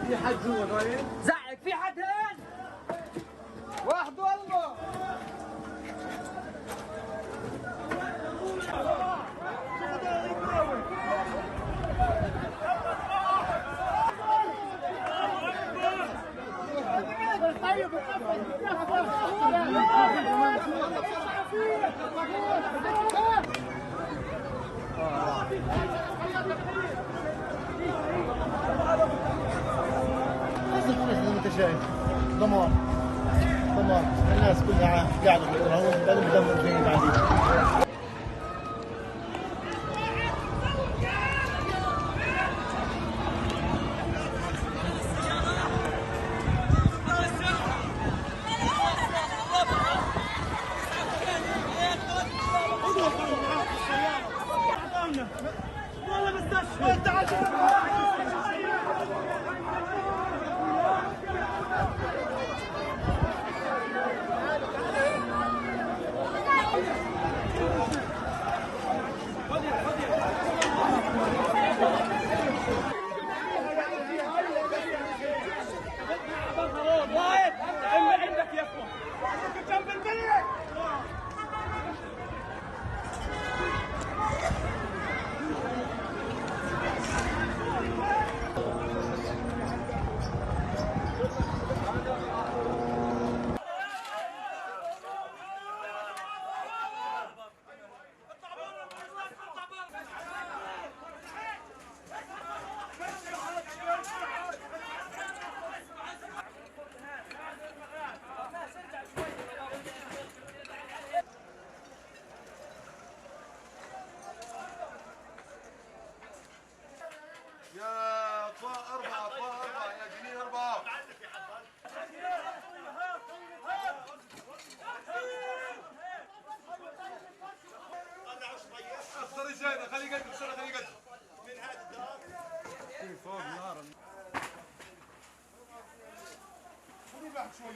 في حد جوا طيب؟ زعق، في حد هون؟ واحد والله. زي ما انت شايف دمار دمار، الناس كلها قاعدة بالقرى، بعدين بدمر الدنيا بعدين. والله مستشفى. عندك يا اخوان جنب البيت. يا طاء أربعة، طاء أربعة، يا جنين أربعة. الطريق جاي، خليه يقدم بسرعة، خليه يقدم. من هذا الدار. فوق نار. خذي بعد شوي.